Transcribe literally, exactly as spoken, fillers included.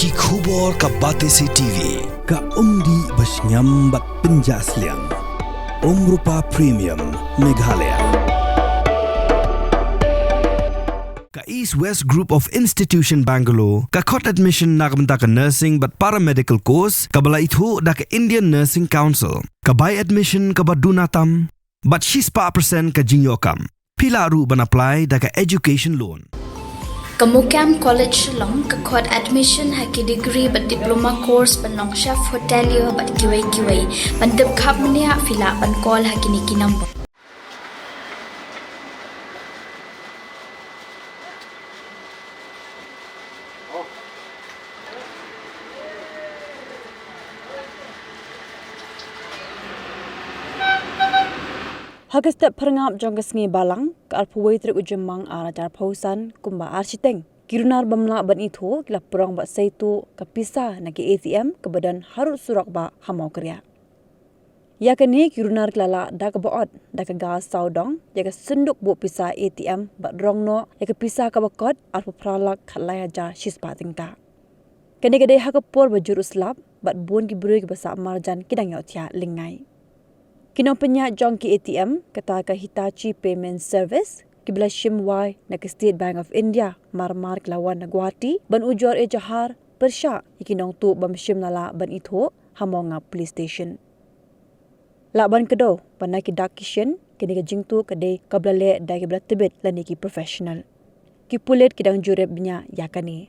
Ki khubor ka Batesi T V, ka umdih ba shngiam bad pynjah sliang. Umrupa Premium, Meghalaya. Ka East West Group of Institution Bangalore, ka khot admission na ka bynta ka nursing bad paramedical course, kaba la ithuh da ka Indian Nursing Council, ka bai admission kaba duna tam, bad shispah percent ka jingïoh kam. Phi lah ruh ban apply da ka education loan. Ka Mukam College Shillong ka khot admission ha ki degree bad diploma course ban long chef hotelier bad kiwei kiwei. Ban tip khapkhap mynta phi lah ban call ha kine ki number. Ha ka step phyrngap jong ka sngi Balang, ka arphew wei tarik u Jymmang ar hajar arphew san, kumba ar shiteng, ki runar bym lah ban ithuh ki la prong bad sei tuh ka pisa na ki A T M kaba don harud surok bah ha Mawkyrwat. Ïa kane ki runar ki la lah da kaba ot da ka gas sawdong ïa ka synduk buh pisa A T M bad rong noh ïa ka pisa kaba kot arphew phra lak khatlai hajar shispah tyngka. Kane ka dei ha ka por ba jur u slap bad bun ki briew kiba sah marjan ki dang ïohthiah lyngngai. Ki nongpynïaid jong ki A T M, kata ka Hitachi Payment Service, kiba la shim wai na ka State Bank of India, mar mar ki la wan na Guwahati ban ujor ejahar pyrshah ïa ki nongtuh bym shym la lah ban ithuh ha Mawnga Police Station. Lah ban kdew ba na ki dak ki shin, kane ka jingtuh ka dei kaba la leh da kiba la tbit lane ki professional. Ki pulit ki dang jurip bniah ïa kane.